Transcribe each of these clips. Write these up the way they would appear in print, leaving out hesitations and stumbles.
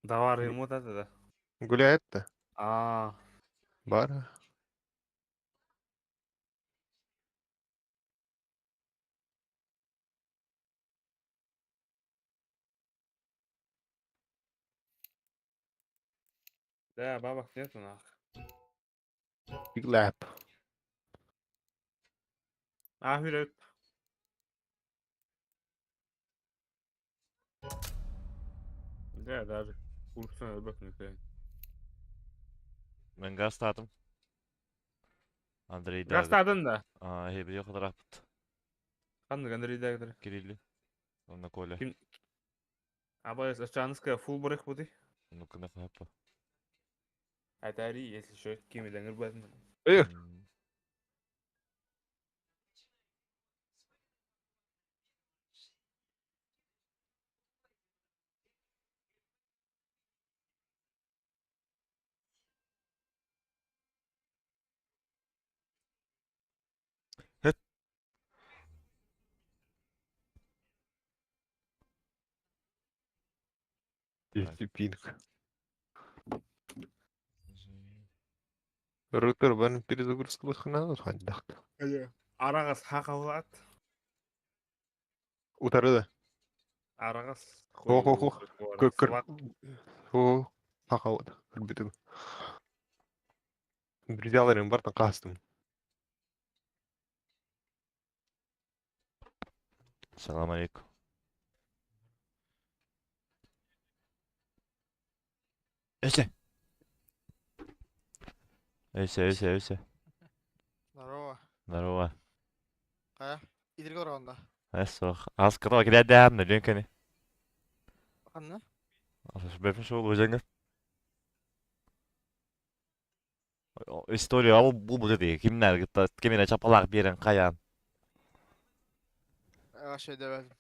Давар ему вот это да. Гуляет-то? А, Бар. Да, бабок нету нах. Big lap. А, вперед. Да, даже. Курсuna bakın. Мен гастаатым. Андрей Дагер. Гастадın да. Аа, хебе хатараппыт. Ханнык Андрей Дагер. Кирилли. Онна Коля. Ким? Абай, Чанская фул барых буды. Ну-ка нахапа. Айтари, если что, ким илеңир батын. Эх, Хэт. Есть пинг. Рутер бан перезагрузка хайдах. Арагас хакалат. Утары да. Арагас. Хо-хо-хо. Көр көр. Хо. Хахалат. Көрбүтүм. Друзьяларым бартан каастым. Салам алейкум. Эсе. Эсе, эсе, эсе. Здорово. Здорово. Хайа? Идирге орогонда. Эс ох. Аз кытава кидээдэм нөлүн кени. Ханна? Бэфин шоу лужанга. История ол бу бу дии. Кимнер гытта кимине чапалак берен каян. Вообще дэбэт.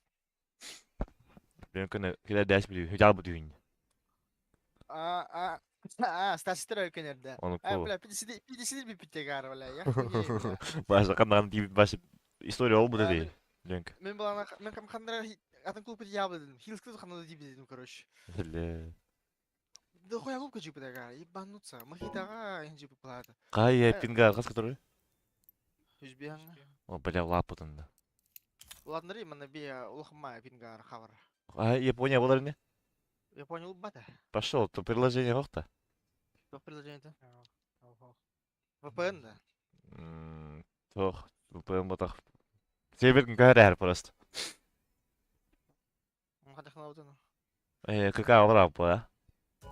Лүн кени кидээдэс били хүжал бу дүйүн. А, а, а, Стаситер өкөнөрдө. Оны А, ку. бля, пидисиди, пидисиди биппитегар, бля, я хуею, бля. Башы кандан тип башы история ол бу А, дии. Лүн. Мен балана, мен кам хандра атын клуб дьявол дедим. Хилс клуб хандра дедим, короче. Эле. Да хуя клуб жипитегар, ебануться. Махитага жип плата. Кай пингар кас который? Үзбияң. О, бля, лапытын да. Ладнары мана бия улахма пингар хавар. А, Япония болар не? Я понял, бата. Пошел, то приложение хохта. Что приложение-то? VPN да. Тох, VPN ботах. Севердин көрөр просто. Э, какая олар бу, а?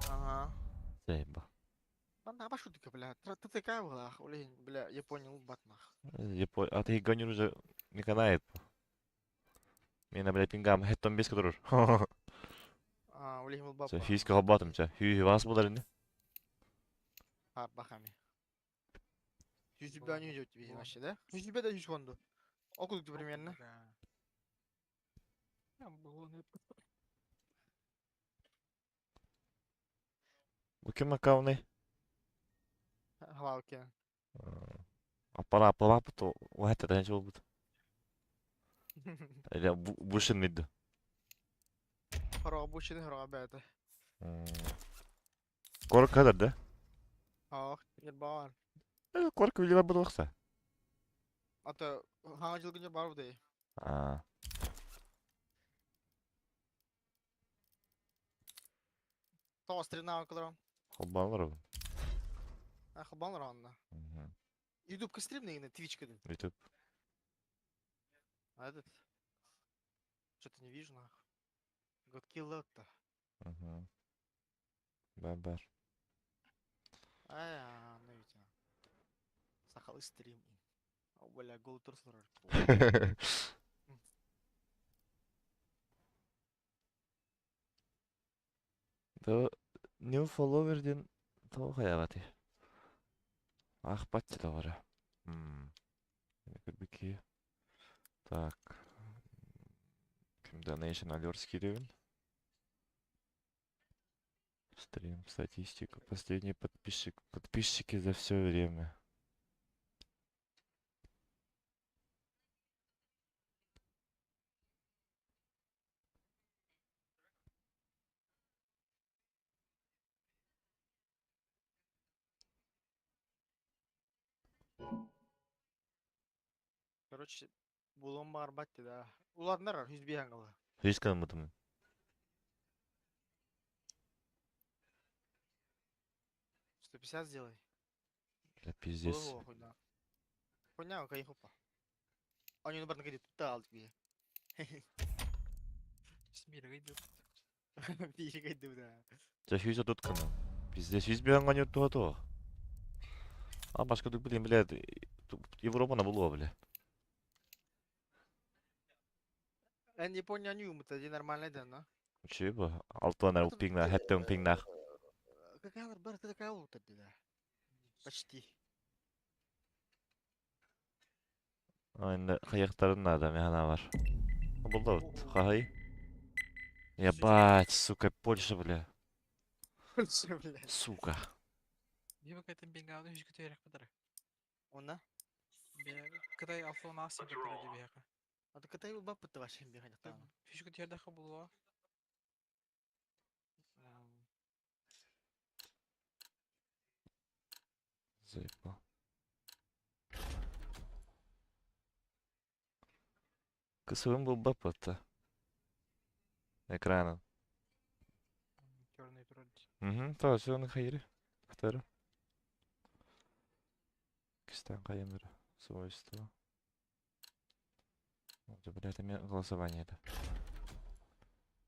Ага. Сейба. Банда башутка, бля. ТТК была, бля, я понял, бат нах. Япо... А ты гоню уже не канает. Мен, бля, пингам хеттон бес которыр. А, улей был Ча бапа. физика хабатым ча. Хүй вас болар не? А, бахами. Жүз не идет тебе вообще, да? Жүз да жүз фонду. Около примерно. Бу ким аккаунты? Халауке. Аппара аппара то вахта да жол бут. Или бушин мидду. Хорога бушин, хорога бәті. Корк кадар да? Ах, ербар. Корк биле бар булакса. Ата, хаңа жылгынча бар бұдай. А. Тоғыз стрина кылырам. Хоббалар. А, хабалар анна. YouTube ка стрим на Twitch ка. YouTube. А этот? Что-то не вижу нахуй. Got killed то. Бар. А, ну ведь. Сахалы стрим. О, бля, гол турслар. Да new follower ден того хаябати. Ах, патчы да бара. Бики. Так. Ким donation alerts киревин. Стрим, статистика. Последний подписчик. Подписчики за все время. Короче, булуон баҕарбат да. Уларнар 105 ангалы. Үс гыммытым. 150 сделай. Бля, пиздец. Булуо хуйня. Хуйня, кай хопа. Они ну барна кайды тутта алдык бие. Смиргай деп. Бие кайды да. Чэ, сүүс отут гынан. Пиздец, сүүс биэһэн гонньор туһа туох. А башка тук билим, блядь, Европаны булуо, бля. Эн Япония не умыта, где нормальный да, но. Үчүгэй бу. Алтан эрэ пиҥнээх, хэттэн пиҥнээх. Какая бар такая лута да. Почти. Инде хайыктарын надо, мин бар. Булды Хай. Ебать, сука, Польша, бля. Польша, бля. Сука. Биба кайтын бенгалны хүчкө төйрәк бадара. Она? Кытай алфон ас деп бер дип яка. А Кытай бап бытты вообще бегать там. Хүчкө төйрәк булуа. Заебал. Кысыбым был бапата. Экрана. Черный турар. Угу, то, все на хайре. Второй. Кистан кайымыр. Свойства. Бля, это голосование это.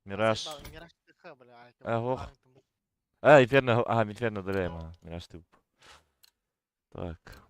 Мираж. Мираж ТХ, бля. А, ох. А, Инферно, а, Инферно удаляем, Мираж ты. Так.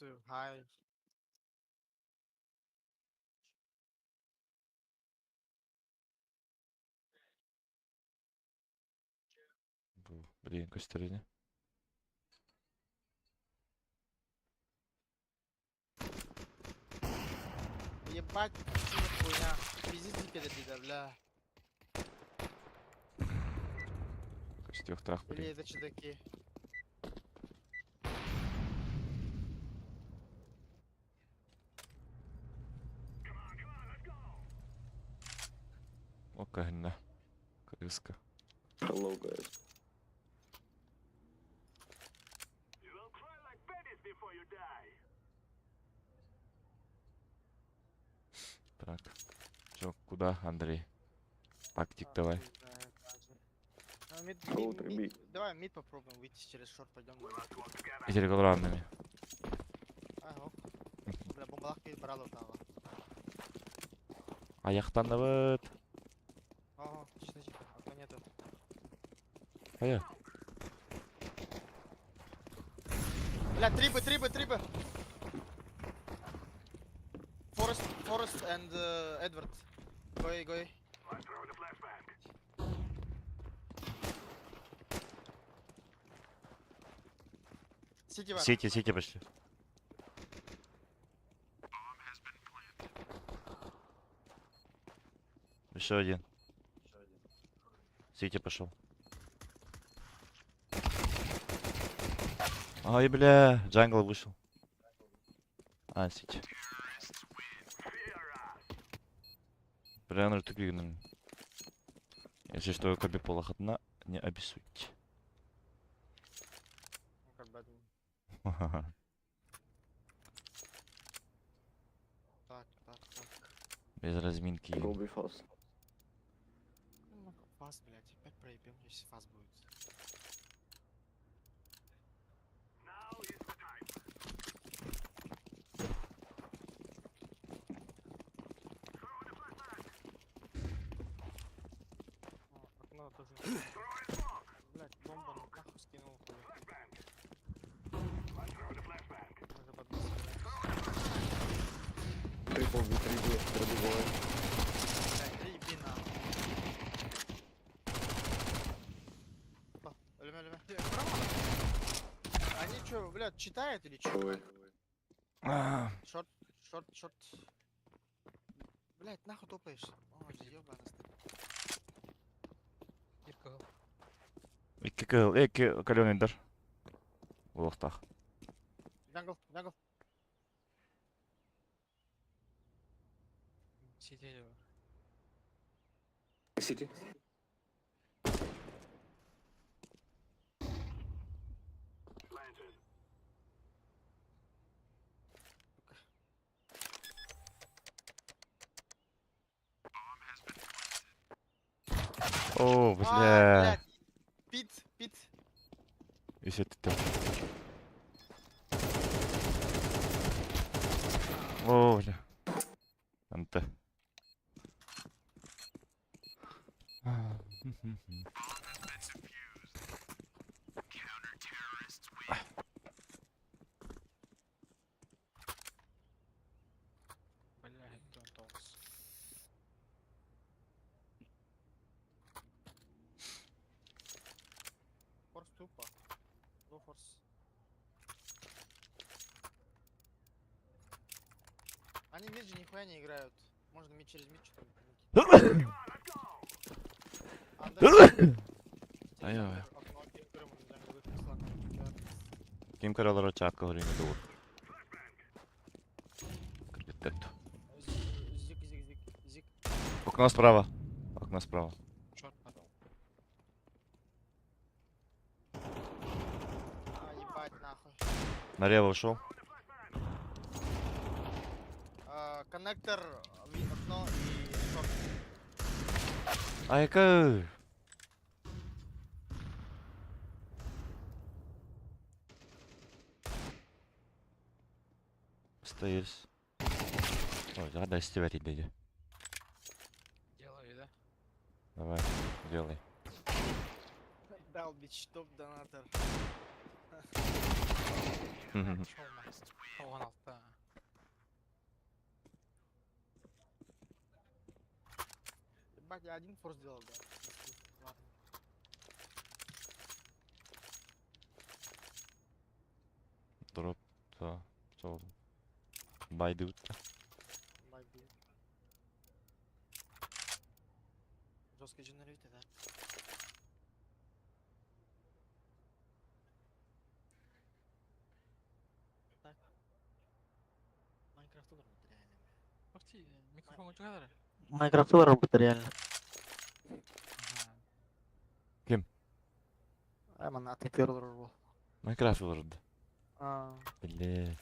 So high. Блин, костерини. Ебать, хуйня. Пиздец теперь, да, бля. Костюх трах, Или блин. это чудаки. О, Крыска. Hello guys. Так. Чё, куда, Андрей? Тактик давай. А, мид, Go мид, to мид. B. Давай мид попробуем выйти через шорт, пойдем. И регулярными. Ага. Бля, бомбалах брал тава. Аяқтаныбыт. Ага, точно, тихо, окна нету. Ая. Бля, 3Б, 3Б, 3Б. Forest, Forest and Edward. Go A, go A. Сити бар. Сети, сети пошли. Еще один. Сити пошел. Ай, бля, jungle вышел. А, Сити. Бля, ну тупик. Если что, Коби полохотна, не обессудьте. Ну, Так, так, так. Без разминки. Go be fast. Ну, fast, блядь, опять проебем, если fast будет. О, окно тоже. Блядь, бомба нахуй скинул, хуй. Triple B, 3B, пробиваю. Блядь, 3B нахуй. Өлүмэ, өлүмэ. Они что, блядь, читают или что? Ой. Short, short, short. Блядь, нахуй топаешь? Ой, ебаный стыд. Ирка. Икки кыһыл, икки каленый Улуохтаах. Jungle, jungle. Сидели. CT. О, А, бля. блядь. Pit, pit. Үсөттү. О, бля. Анта. Бля, Антон Тонс. Force тупо. Go force. Они mid же нихуя не играют. Можно mid через mid что-то накинуть. Under. Ай, ай. Окно, jungle, jungle, Ким каралара чатка хорина дур. Кыргыттар. Зик, зик, зик, зик. Окно справа. Окно справа. Short надо. А, ебать нахуй. Налево ушел. А, Коннектор, окно и short. Айка. Stairs. Ой, да, да, стивать иди. Делаю, да? Давай, делай. Дал бич, топ донатор. Шел на. Он алта. Ебать, я один force сделал, да. Ладно. Дроп, да. Сол. Байдут. Лаги. Жесткий generator, да? Так. Майнкрафт работает реально. Ух ты, микрофон у тебя? Майнкрафт работает реально. Ага. Ким? Айман, а ты первый был. Майнкрафт вроде. А, Бля.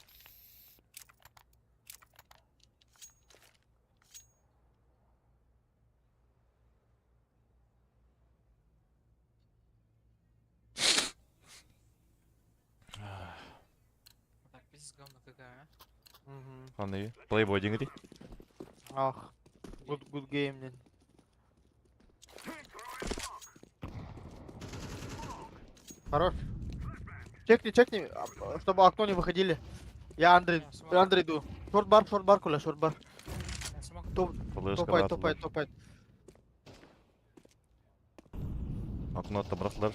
Так, пиздец говно какая, а? угу. Аны, Playboy диңги. Ах, good, good game, блин. Хорош. Чекни, чекни, чтобы окно не выходили. Я Андрей, Я смог. Андрей иду. Short бар, short бар, Коля, short бар. Я смог. Топ, Флешка топай, баатылар. топай, топай. Окно отобратлар.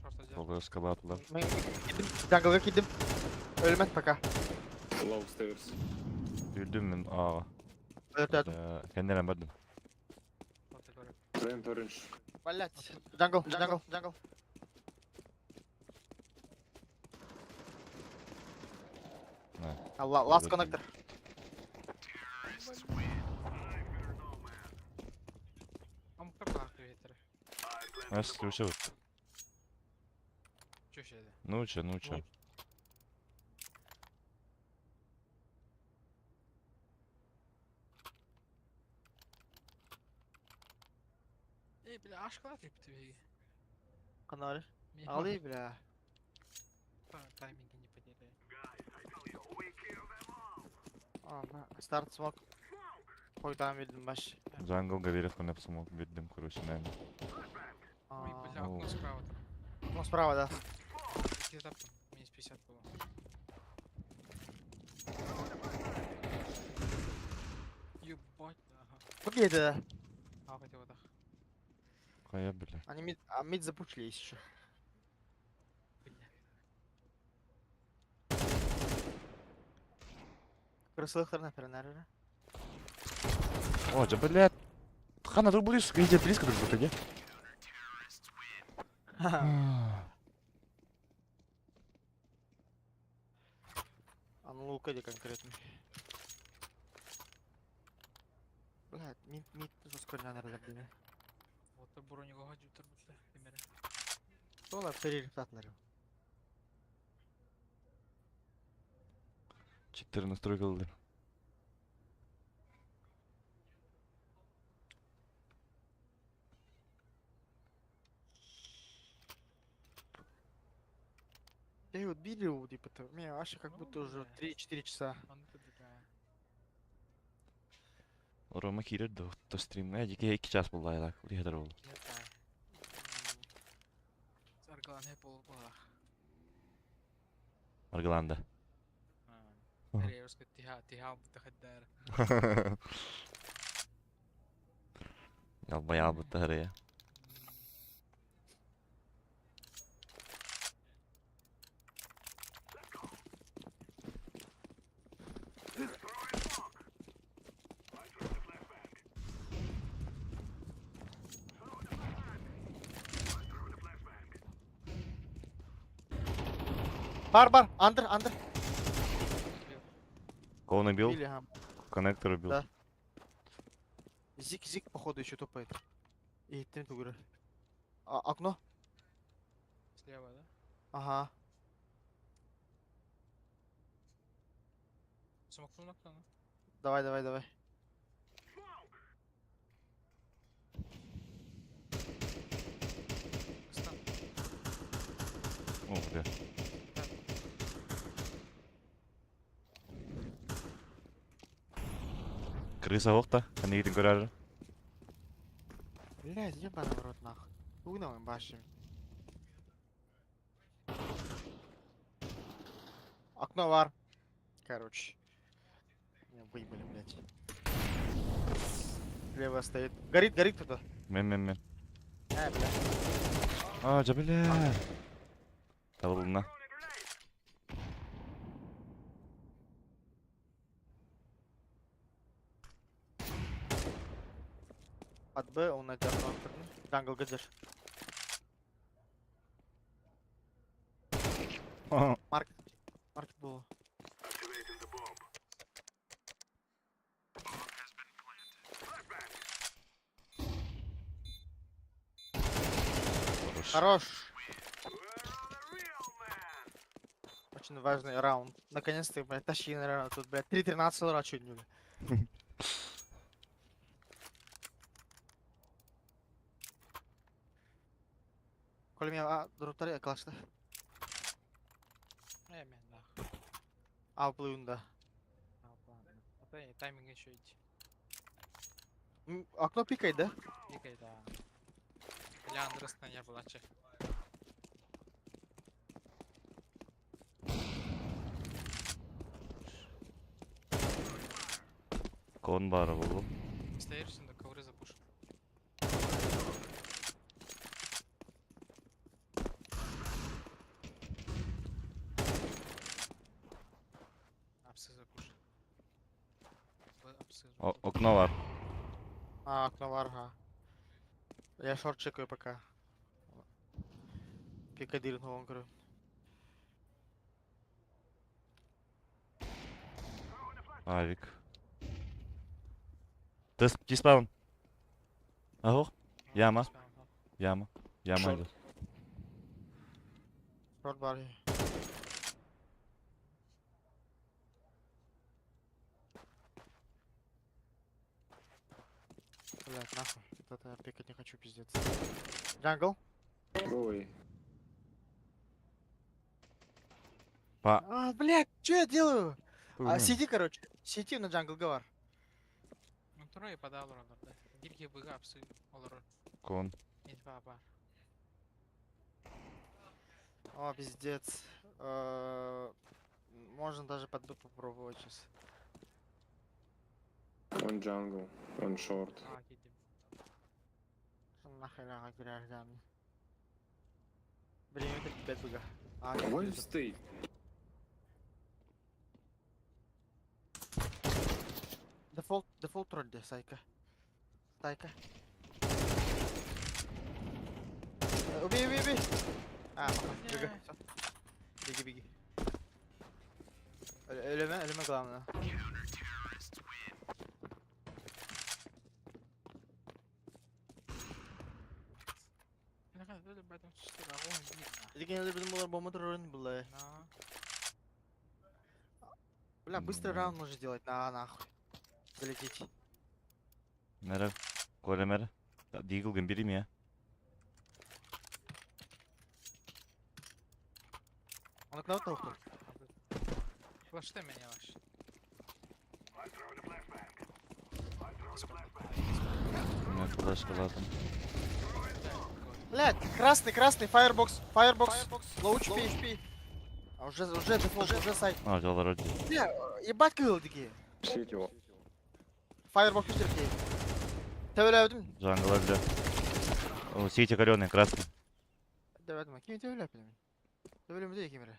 Short один. Флешка баатылар. Мен кидим, jungle га кидим. Өлмөт пока. Low stairs. Үldüm мен ага. Өлтөдүм. Кенден бардым. Вот я говорю. Plant orange. Блять. Jungle, jungle, jungle. На. Last connector. А мы как ветер? Нас слушай вот. Чё ща это? Ну чё, ну чё. Эй, бля, аж куда ты тебе? Канары. Алы, бля. Тайминги не потеряй. Старт смок. Ой, там видно баш. Jungle говорит, он смог видим, короче, наверное. Ой, бля, Оу. окно справа там. Ну, справа, да. Икки таптым. Минус 50 было. Ебать, ага. Окей, да. А, хотя вот так. Хайа, бля. Они мид, а, мид запушили еще. Бля. Крысылыктарына перенәрі. О, да, блядь. Хана, тут близко, иди близко друг к другу, иди. А ну лукали конкретно. Блядь, мид, мид жестко наверное, блин. Вот броню гаджутер бля, примерно. Тола перерыв. 4 настройка ылды. Я его били, типа, то мне вообще как Ну, будто уже бля. 3-4 часа. Он тут такая. Рома кирер до то стримга дики 2 час булды айлак. Лихтер булды. Я Аргалан пол была. Аргланда. Рейерс тиха тиха бутахаддар. Ялба ялбы тахырыя. Бар, бар, андер, андер. Кого набил? Били, ага. Коннектор убил. Да. Зик, зик, походу, еще топает. И ты тугры. А, окно? Слева, да? Ага. Смокнул на окно, Давай, давай, давай. Стан. О, бля. Крыса оқта. Қанегетін көрәрі. Блядь, ебаный в рот нахуй. Угнал им башим. Окно вар. Короче. Меня выебали, блядь. Лево стоит. Горит, горит кто-то. Мен, мен, мен. Бля. А, жа, бля. Табылдына. От Б он на тебя окно Jungle гаджет. Маркет. Маркет было. Хорош. Хорош. Очень важный раунд. Наконец-то, блядь, тащи, наверное, тут, блядь, 3-13 ура чуть не. Коли меня, а, дроптары, классно. Э, мен, нахуй. А, плывун, да. А, ладно. А то и тайминг еще идти. Окно пикает, да? Пикай, да. Бля, Андрес на не была, че. Кон бары болу. Стоишь, на ковры запушил. Апсы запушил. Апсы. Окно бар. А, окно варга. Я шорт чекаю пока. Пикадиль, ну, он говорю. Авик. Тес, диспаун. Ого. Яма. Яма. Яма. Шорт. идет. Шорт бар. Блять, нахуй. Вот это я пикать не хочу, пиздец. Jungle. Ой. Па. А, блядь, что я делаю? А, сиди, короче. Сиди на jungle говор. Ну, трое подал ронор, да. Гильги быга апсы олорор. Кон. Инфа бар. О, пиздец. Можно даже под Б попробовать сейчас. One jungle, one short. А, кидим. Нахрен граждан. Время 35 быга. А, Why you stay? Дефолт, дефолт роль, Сайка. Сайка. Убей, убей, убей. А, пока. Беги. Всё. Беги, беги. Öleme, öleme главное. Ити bizim bunlar bomba terörün bunlar. На. Бля, быстрый раунд можно сделать. На, нахуй. Залететь. Nere? Kolemere. Deagle'ın biri mi ya? Он окно толкнул. Флеште меня ваш. Ben flash lazım. Блядь, красный, красный, фаербокс, фаербокс, low HP. А уже дефолт, уже сайт. Harcalar öldü. Бля, ебать кыл дики. City. Firebox üstü Tövbe Jungle öldü. O City kaленый, красный. Devam Kim tövbe yapayım? Tövbe mi değil kimere?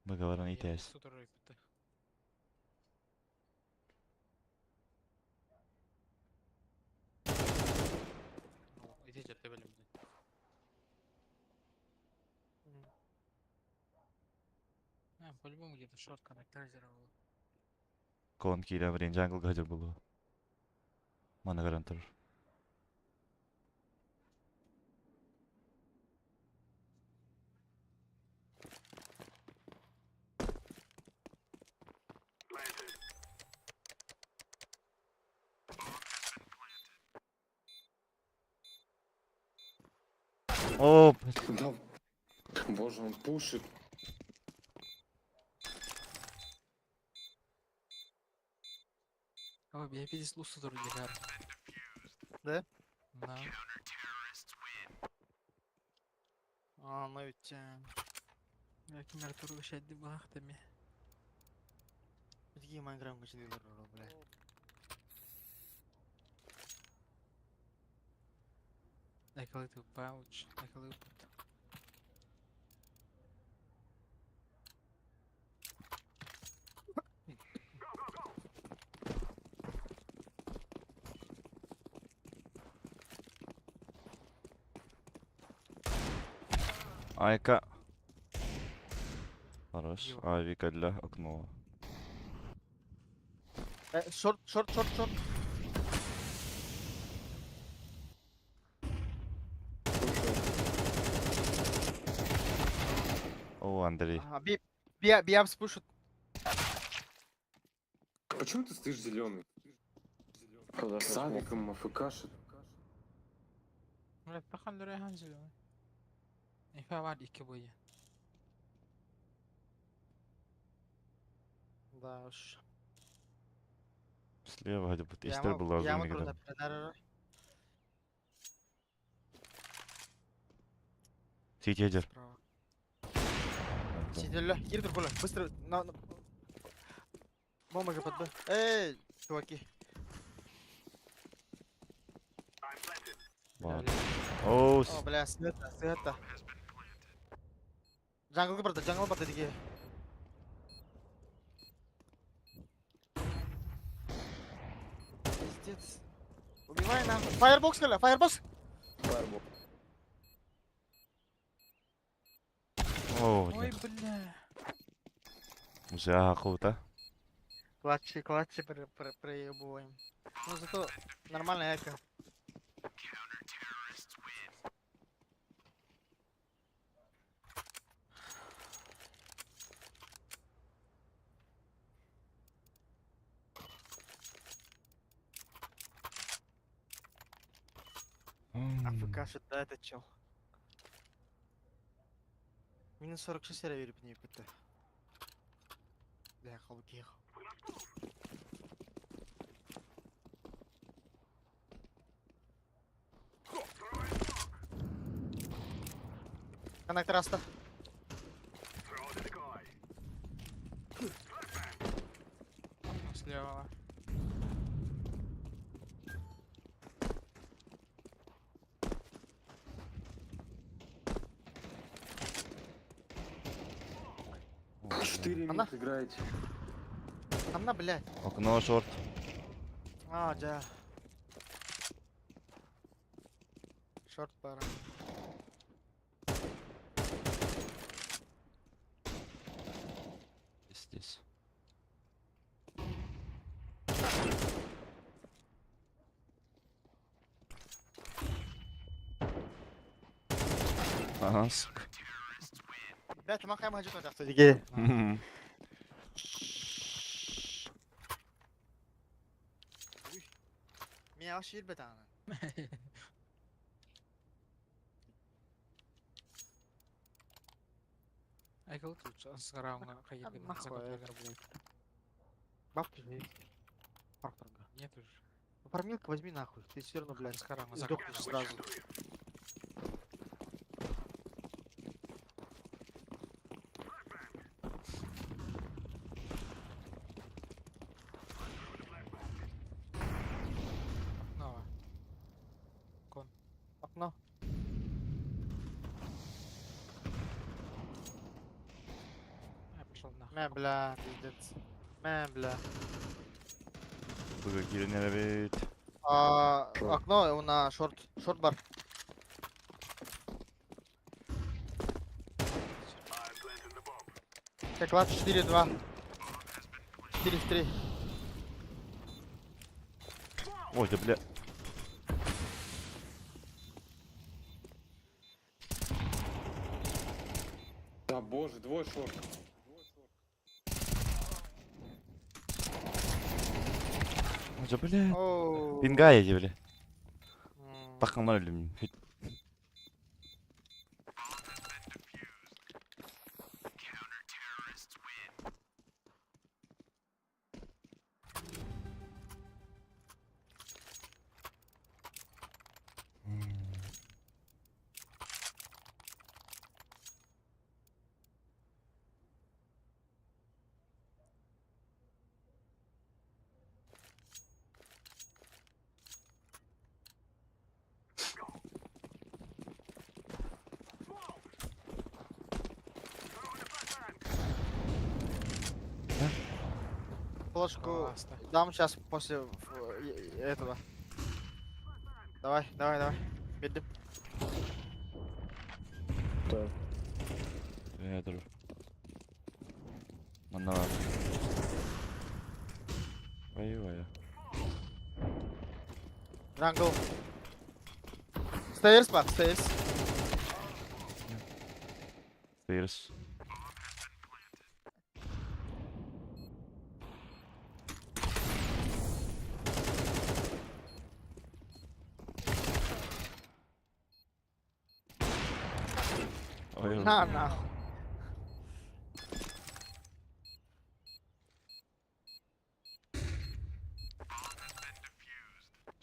Bagavaran ITS. По-любому где-то шорт коннекторизировал. Кон киирэн барин jungle хадьар булу. Мана гарантыр. О, Да. Боже, он пушит. Ой, я пиздец лусу дигар. Да? Да. А, ну ведь... Я кимер туру шәдди бахтами. Такие Майнкрафт качены, бля. Like a little pouch, like a little bit. Айка. Хорош. Авика для окно. Шорт, шорт, шорт, шорт. О, Андрей. Ага, би, би, би апс пушит. Почему ты стоишь зеленый? С авиком АФКшит. Блядь, пахан дөрәһән зеленый. Ифа бар ике буе. Да уж. Слева где бы истер был Яма lazım трудно. Да, Сити ядер. Справа. Сидели, кир Коля, быстро, на, на. Бомба же под Б. Эй, чуваки. О, О, бля, света, света. Джангл барда, джангл барда диги. Пиздец. Убивай нахуй. Фаербокс, Коля, фаербокс. О, Ой, бля. Уже охота. Клатчи, клатчи проебываем. Ну зато нормальная эко. АФК да этот чел. Минус 46 эрэ биэрбитин ииппитэ. Бля, халбыкиэх. Коннектор аста. Слева. Четыре Она? мид играете. Анна, блядь. Окно шорт. А, да. Шорт пара. Здесь. Ага, сука. Блядь, махай махай что то Мгм. Меня вообще ебет она. Айкыл тут сарауна хайыргын. Нахуй это, блядь. Бабки же есть. Фарторга. Нет уже. Ну, Фармилка возьми нахуй, ты все равно, блядь, Сарауна сдохнешь сразу. Нова. Окно. Я пошел нахуй. Мэ, бля, пиздец. Мэ, бля. Быга киирэн эбит. А, Шорт. окно на шорт. Шорт бар. Так, класс 4-2. 4-3. Ой, да бля. Да боже, двое шорт. Ой, да бля. Оу. Пингаете, бля. М. Таханнар өлүм. Флешку Классно. дам сейчас после этого. Давай, давай, давай. Беды. Да. Я тоже. Манна бар. Ой, ой. Jungle. Stairs бар, stairs. Stairs. Ой, На, нахуй.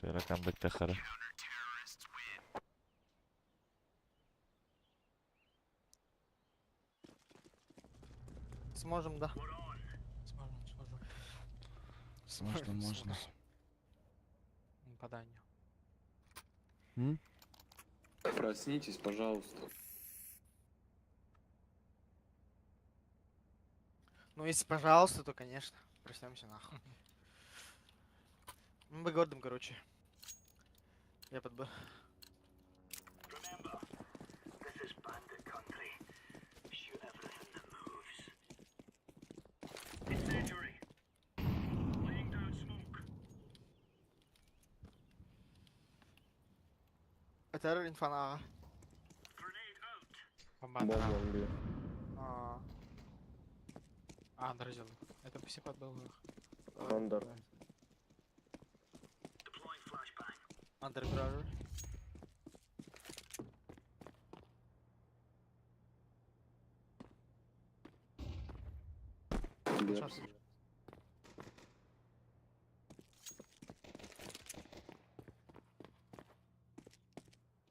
Şöyle comeback takarı. Сможем, да. Сможем, сможем. Можно, можно. Попадание. Проснитесь, пожалуйста. Ну, если пожалуйста, то, конечно, проснемся нахуй. Мы бы гордым, короче. Я под Б. Это инфа на А. Бомба Бомба андера. Англия. А, Андер взял. Это все под был их. Андер. Андерграунд. Б.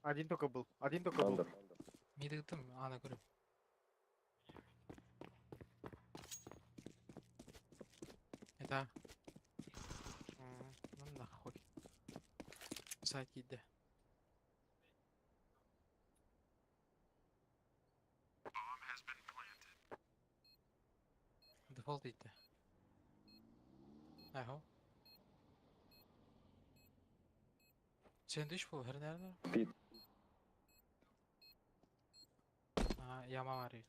Один только был. Один только был. Андер. Мидыгытым, аны көрүп. Это ну нахуй. Сайт киирдэ. Дефолт иттэ. Ахо. Сэндвич был, наверное? Пит. А, яма бар эбит.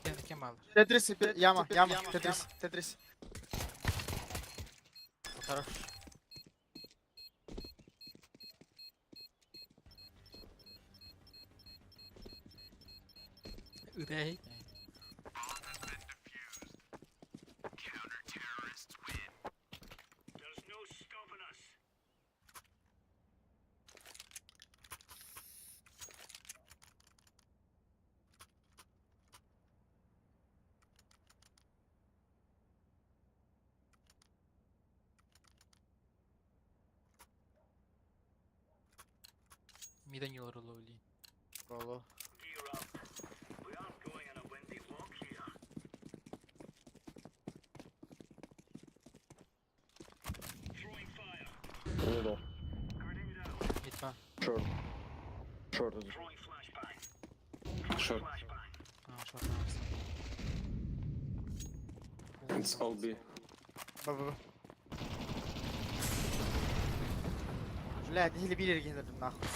Кем кем баалар? Тетрис, яма, яма, Тетрис, Тетрис. Хорош. Үтэй. Миден yoruldu. Bravo. Middle. Мид ба. Short. Short. Short. А, short алырсың. It's all B. Б, Б, Б. Бля, не биир эргиннэрдим нахуй.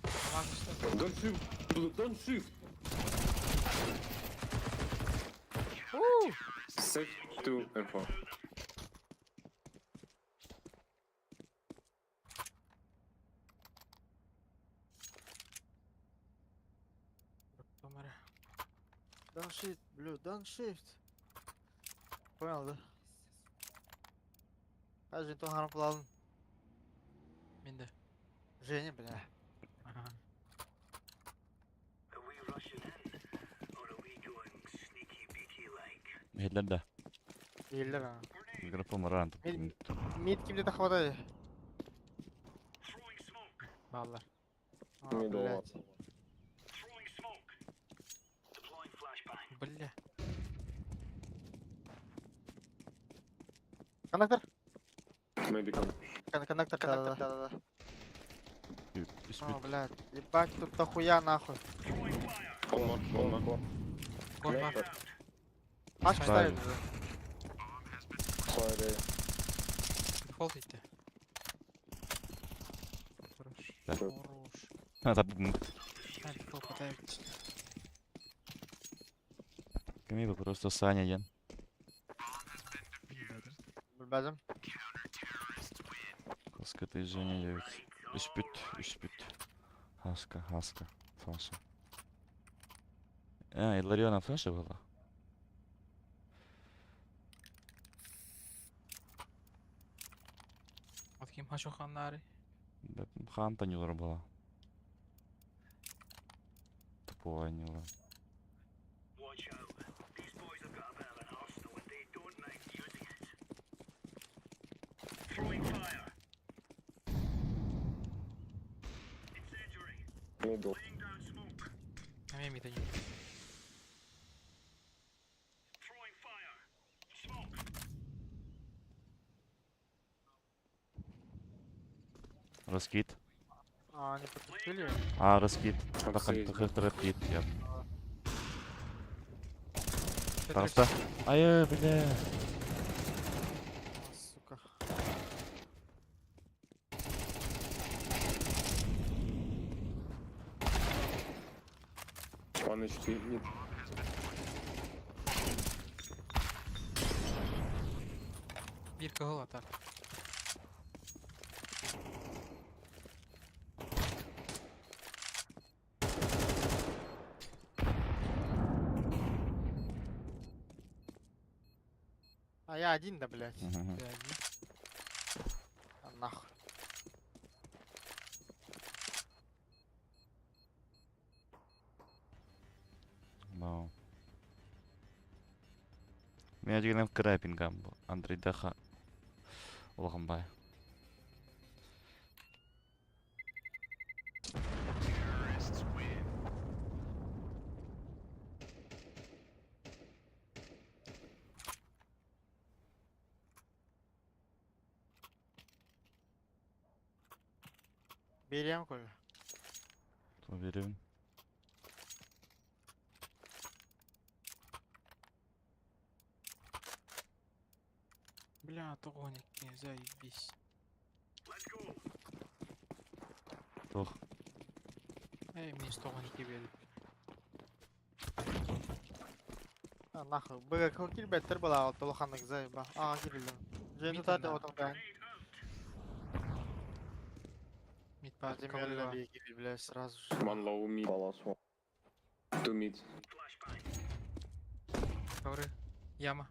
Тамак үстэ. Don't shift. Don't shift. Save 2 and 4. Томара. Don't shift, blue, don't shift. Понял, да? Каждый то харам план. Минде. Женя, бля. Ага. Иһиллэр да. Иһиллэр а. Микрофон баран. Мид, мид кимде хватает? Баалар. А, Middle. блядь. Бля. Коннектор? Maybe come. Коннектор, да, да, да. Үс А, бүт. блядь. Ебать, тут дохуя нахуй. One more. One more. Кон бар. Пашку Ставим. ставим уже. Sorry. Дефолт итте. Хорош. Да. Хорош. Табым. А, дефолт хватает. Кими просто Саня диэн. Базым. Хаска ты Женя девять. Үс бүт, үс бүт. Хаска, хаска. Фаша. А, Иллариона флеша была? От ким хашо ханнары? Ханта нюлар была. Тупой нюлар. Middle. Эме мид они. Раскид. А, они подцепили? А, раскид. Upstairs. Тахын я. Тетрис. Таста. Ай, бля. А, сука. One HP. Mid. Биир кыһыл атар. А я один, да, блядь. Мгм. Ты один. А, нахуй. Да. Мин дьигинэн кыра пингам бу. Андрейдаха улахан бай. Берем, Коля. Тугу биэрэбин? Бля, тоҕоники, заебись. Туох? Эй, минус тоҕоники биэрдим. А, нахуй. Быга килбэттер была, толоханнык заеба. А, кириллин. Жен Мид тутар онна. отом каан. Мид бар, Земля коврыга. бля, сразу же. One low mid. Two mid. Ковры. Яма.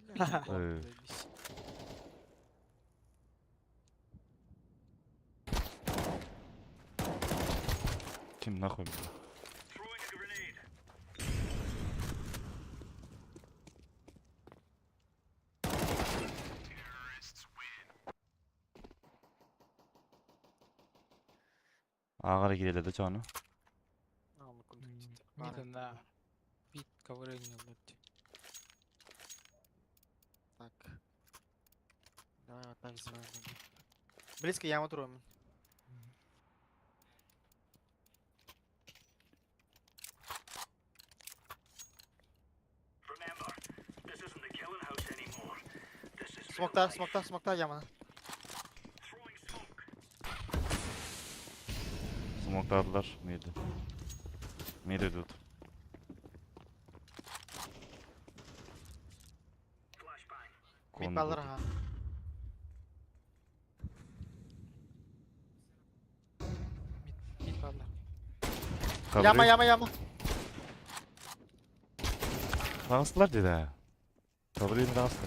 Бля, Э. заебись. Ким нахуй? бля? Ааҕара киирэллэр чону. Мид онна. Бит ковры не лут. Так. Давай вот так сделаем. Близко яму троем. Смокта, смокта, смокта яманы. Смоктаадылар миди. Миди тут. Мид баллар ха. Мид, мид баллар. Яма, яма, яма. Таҕыстылар дии Коврын таҕыста.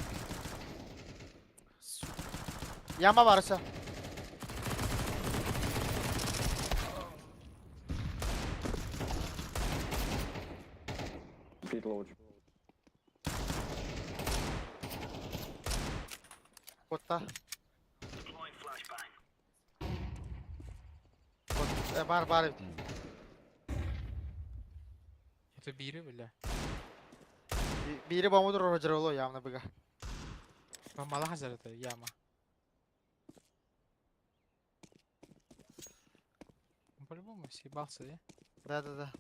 Яма барыса. Котта. Кот, бар, бар. Это бири, бля. Бири бомбу рожероло явно быга. Мала хазар это яма. Он по-любому съебался, да? Да, да, да.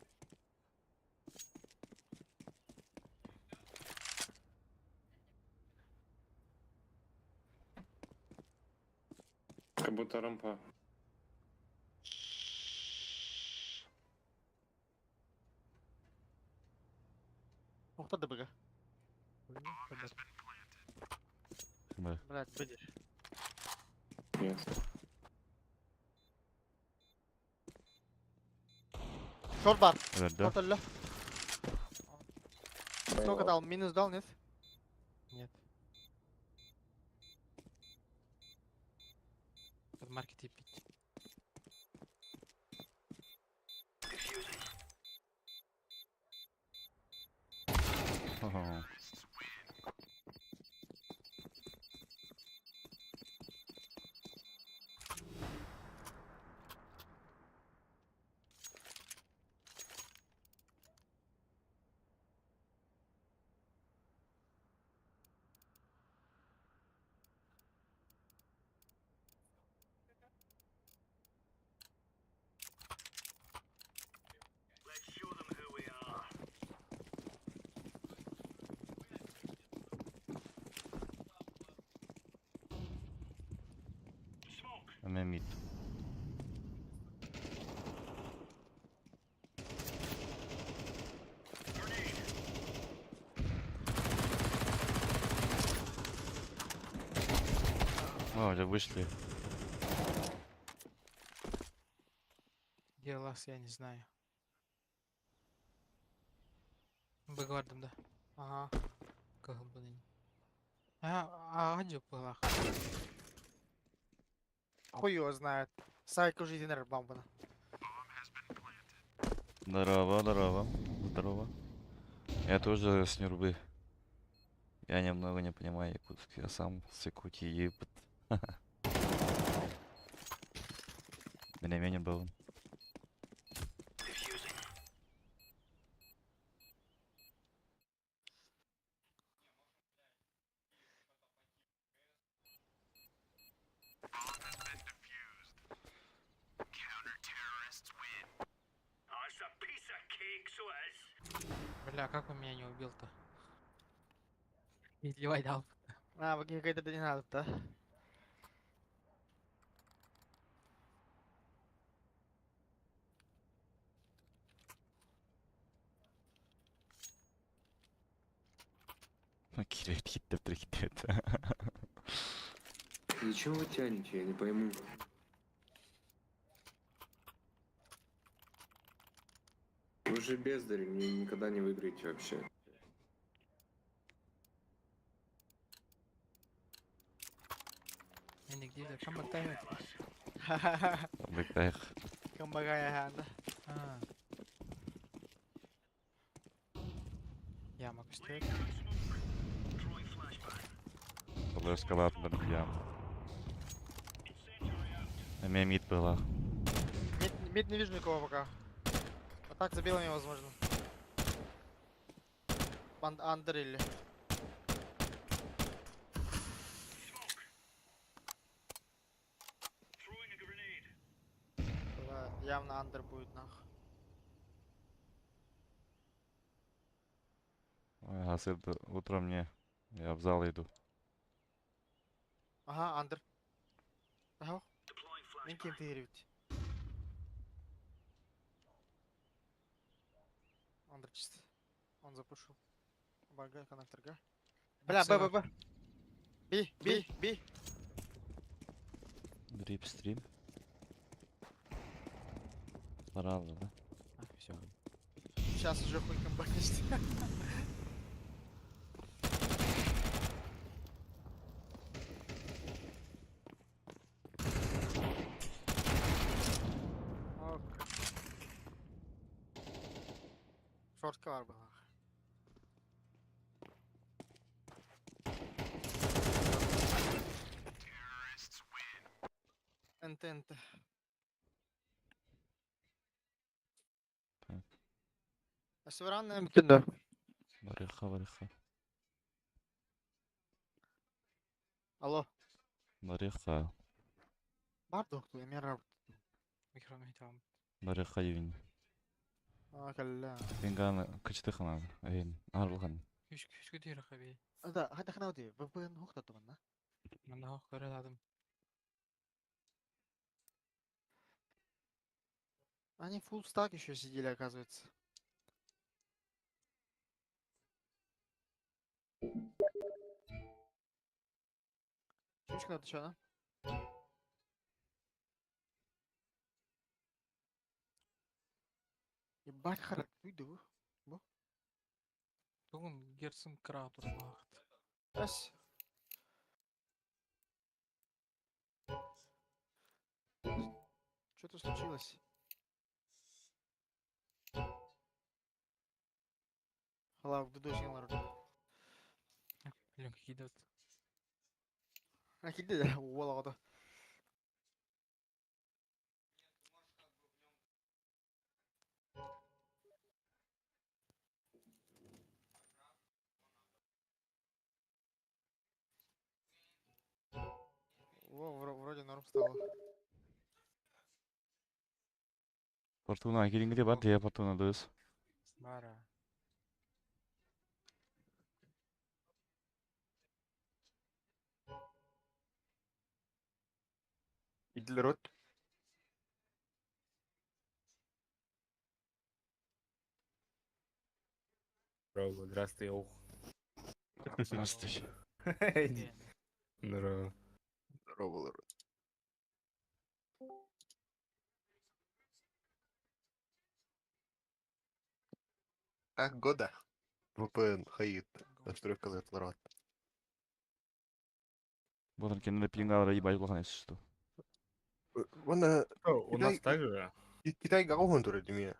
Как будто рампа. Охта да быга. Бля. Блядь, выйдешь. Нет. Шорт бар. Өлөрдө. Шорт өллө. Сколько дал? Минус дал, нет? Нет. Под маркет и пить. Хо-хо. Эмэ мид. О, уже вышли. Где лас, я не знаю. Быгвардым, да. Ага. Кахбанын. А, а, где была? Хуй его знает. Сайк уже единый бомба. Здорово, здорово. Здорово. Я тоже с Нюрбы. Я немного не понимаю якутский, я сам с Якутии, ебать. Меня не было. Бля, как он меня не убил-то? Изливай дал. А, вы какая-то не надо, да? Кирилл, хит, Зачем вы тянете, я не пойму. Вы же бездари, мне никогда не выиграете вообще. Я нигде не камбэк таймит. Бэк Камбагая да. А. Я могу стоять. Эскалатор ям. А меня мид была. Мид, мид не вижу никого пока. А так за белыми возможно. Андер или. Бля, явно андер будет нах. Ой, а утром мне. Я в зал иду. Ага, андер. Ага. Мен кем ведь. Андер чисто. Он запушил. Бага, коннектор, га. Бля, Б, Б, Б. Б, Б, Б. Дрип стрим. Пора, да? Все. Сейчас уже хуй камбэкнешь. Ок. Шортка var была. НТ, НТ. Так. Асверан МТ. Барыха, барыха. Алло. Барыха. Бар доктор, эмер Микрофон не Барыха ювин. А, калля. Пинган кычтыхана. Эйн, арлхан. Үш күшкө түйрі қабей. Да, хата ханауди, VPN хухта туманна. Мында хоқ көрі адым. Они full stack еще сидели, оказывается. Чучка надо что, да? Ебать, характуйду. Бүгін герцім кыра тұр бағыт. Эс. Что-то случилось. Халав, дудосин лар. Блин, какие А килди да, уола Во, вроде норм стало. Фортуна, кирингде бар, дия фортуна дыз. Бара. Идлерот. Здорово, здравствуй, ох. Здравствуй. Здорово. Здорово, Лерот. Так, года. VPN хаит. Настройка за Лерот. Ботан кенде пингалара ебать улахан если что. Вона У нас Китай- так же? Китай гаҕа уһун турар димия.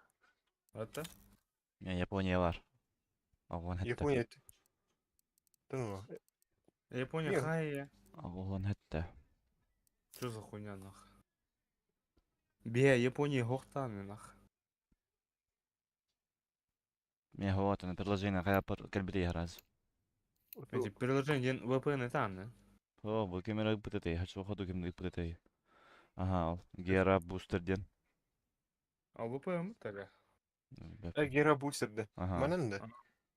Это? Не, Япония бар. Оҕон хэтте. Япония. Да ну. Япония Не. хая. Оҕон хэтте. Что за хуйня нах? Бе, Япония хохтаны нах. Мен хоатаны приложение хайа пар кэлбити раз. Эти приложения VPN там, О, бу кемер ыппыт хочу ходу кем ыппыт Ага, ол. Гера бустер ден. А VPN тогда? Э, Гера бустерде. Ага. Манан да.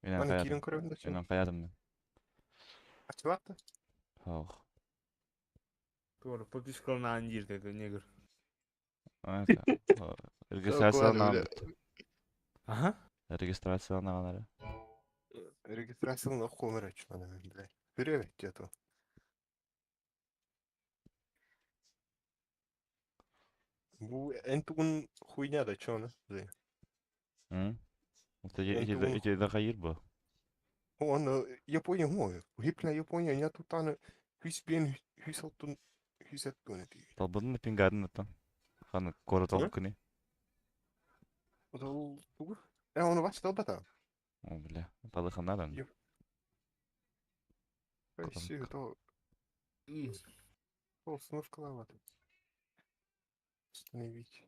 Менен Маны каядым. кирин көрөм да. Менен каядым мен. Ачылат да. Ох. Тоже подписка на Андир, это негр. Это. Регистрацияланан. Ага. Регистрацияланан. Регистрацияны окуумар ачылан мен бля. Привет, дето. Бу энтугун хуйня да чона. Бля. М? Вот эти Энтугун эти да хайыр бу. Он Япония хоо. Хипна Япония я тутан хүсбен хүсэлтун хүсэлтун тий. Талбын пингадын ата. Ханы кора талкыны. Ол тугу. Э, оны бач талбата. О, бля. Талыханадан. Яп. Все то установка лават. Установить.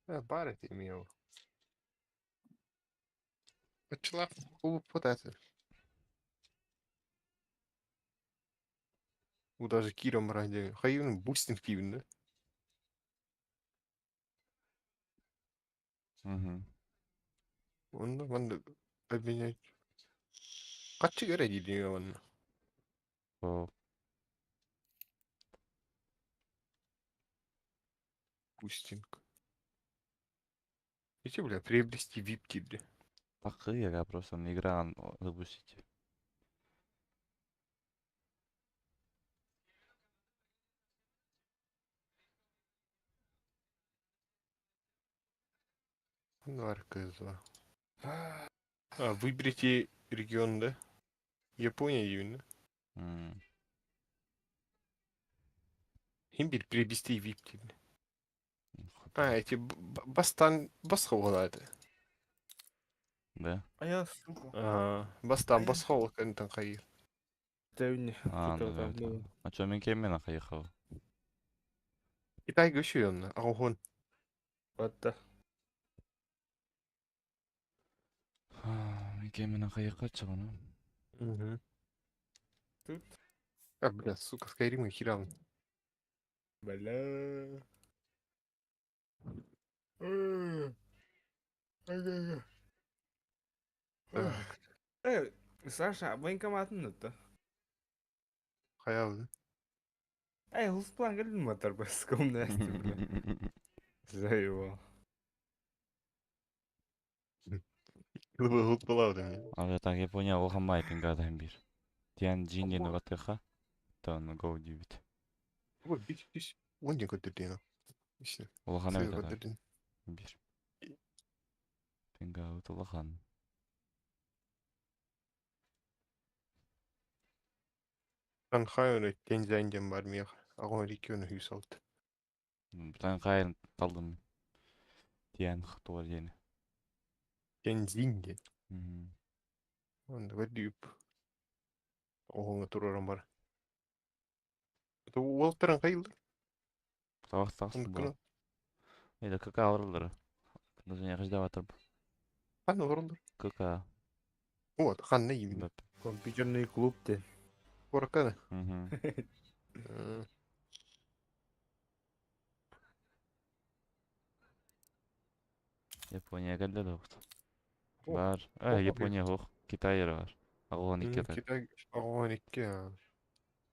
Э, бар это имел. Ачылап податы. У даже киром ради. Хайын бустинг кивин, да? Угу. Онда манда обменять. Качы керек дейді оны. О, Бустинг. Эти, бля, приобрести VIP бля. такые, просто на игра запустить. Ну, РКЗ. А, выберите регион, да? Япония именно. М. Имбирь приобрести VIP бля. А, эти бастан басқа болады. Да? А я, сука. А, бастан басқа ол кәнтен қайыр. Тәуне. А, Что-то ну там да. было. А чё мен кеммен ахайхал? Китай көші онна, ағухон. Вот Мен кеммен ахайхал чығыны. Тут. А, бля, сука, Skyrim херам. Бля. Э, Саша, военкоматын это. Хаял. Эй, хусплан келдин мотор баском Настя, бля. Заебал. Лыбы балауды мен. Ал так Япония олхамай пингада бир. Тианджин ден угатыха. Тон го дибит. Ой, бич, бич. Он не көтірден. Ишне. Улахана бит ата. Көтірден. Бир. Пинга улахан. Шанхай оны Тензайнден бар мех. Ағон регионы хүсалт. Тан кайын талдым. Тиан хтор ден. Тензинде. Мгм. Онда көдүп. Оғыңа тураран бар. Уолтаран қайылды? Тавах тахсын бу. Эде КК алырлар. Даже не батыр. Қан орындар. КК. Вот, қан не именно. Беп. Компьютерный клуб ты. Кораканы. Мгм. Япония келди да бут. О, Бар. о, Э, Япония хох. Китай бар. Агон икки так. Китай ағон икки.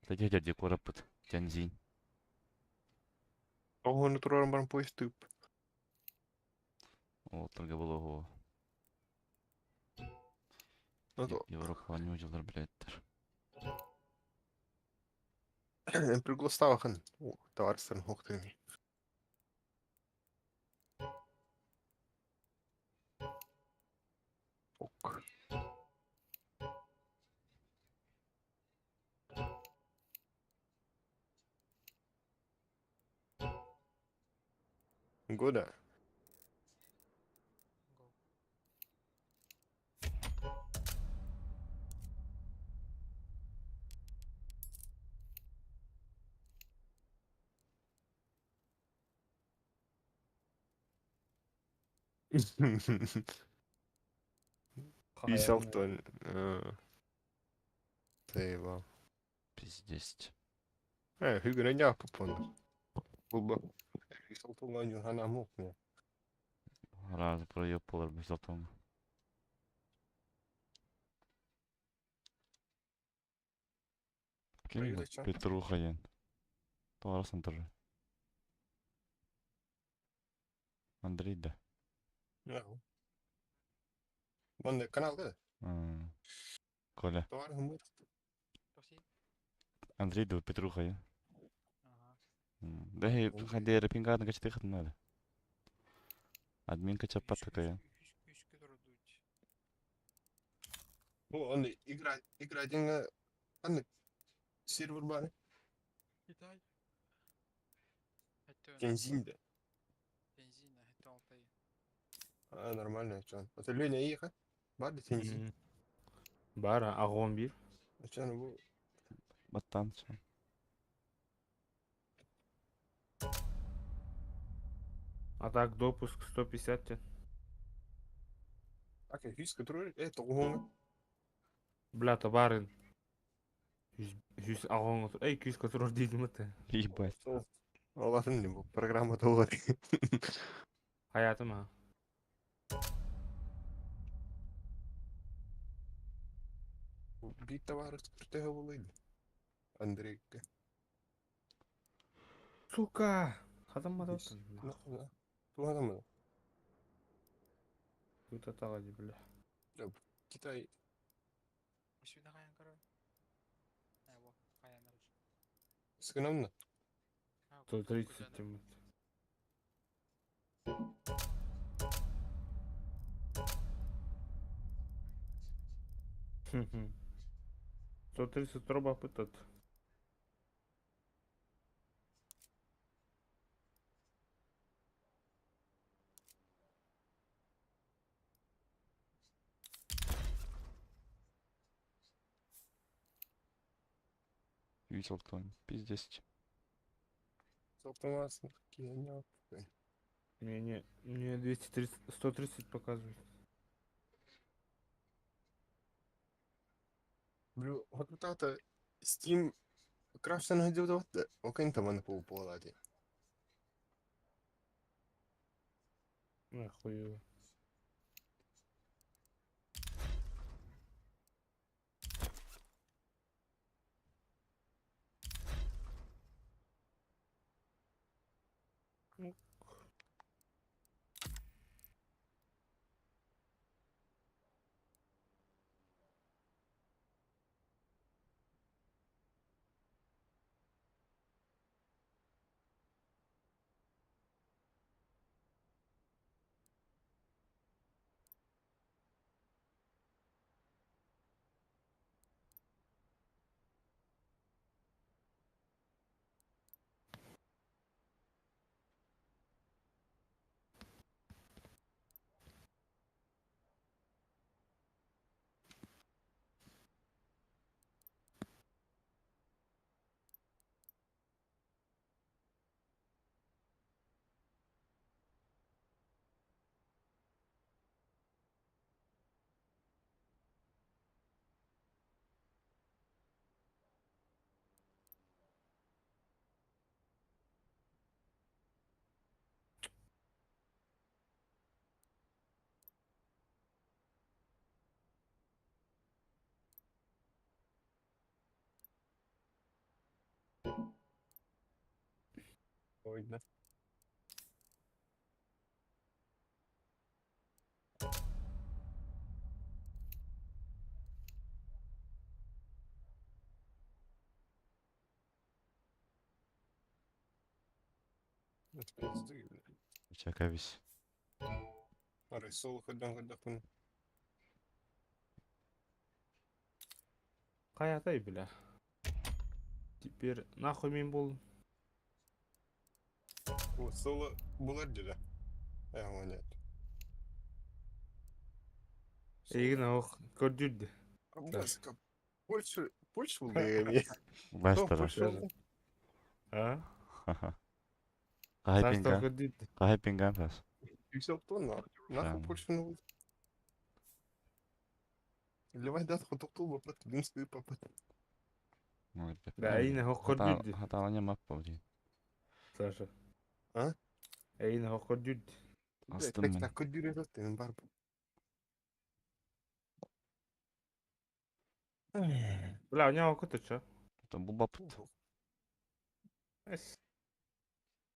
Тәҗә дә корапыт. Тяньцзинь. Ағон тураран бар поезд тып. Олтырга болого. Ну, Европа не ужилар билеттер. Пригластавахан. Товарыстарын хоқтырми. Ок. Года. Go. Алтан. Заебал. Пиздец. Hur jag på på Bubba. Hän Раз проеб полар без алтан. Ким Проебать, а? Петруха ен. Тоҕо Андрей. Андрей да. Ja. Манна каналга. М. Коля. Товар хумыр. Тоси. Андрей да Петруха ен. Ага. Да хей хадер пинган качты хатнада. Админка чаппат такая. Үскө турдуч. Бу аны игра игра деңе аны сервер бар. Китай. Хәтта Бензинде. бензин, хәтта алтай. А нормально чан. Это Леня иха. Бар да бензин. Бара, агон бир. Чан бу Баттан. А так допуск 150 тен. Ака хүйс көтөрөр э тогуңа. Бля, табарын. Жүз агон Эй, күйіз көтөрөр дейдім это. Ебать. Алатын не бу программа толар. Хаятым а. Бит товар күртәһе булды. Андрей. Сука! Хатаммады. Туган Тут атаға бля. Китай Үсүнә каян көрө. Ә, во, каян сыгынамны. 130 тем. Хм. 130 троба пытат. Үс алтан. Пиздец. Соптамасын кияня. Не, не, мне 230, 130 показывает. Блю, хотутата Steam крафтан хөдөдө окын таман пол полади. Нахуй. Ойна. Пизды, бля. Чакавис. Арай сол хөдөн хөдөн. Каятай, бля. Теперь нахуй мен болдым. О, соло булар деді. Э, нет. Эйигин ох көрдүүрдү. Баска. Польша, Польша булды. Лестера. Польша. А? Кахай Саш пинган. көрдүүрдү. Кахай пинган тас. 150 тонн, нахуй Да. Польша ну. Левай дат хотоктул бапат, дымскый папат. Да, эйигин ох көрдүүрдү. Хаталanya маппа дии. Саша. А? Эйигин ох көрдүүрдү. Астым мен. Так көдүрө бар. Бля, у него көтөчө. Там бу бапыт. Эс.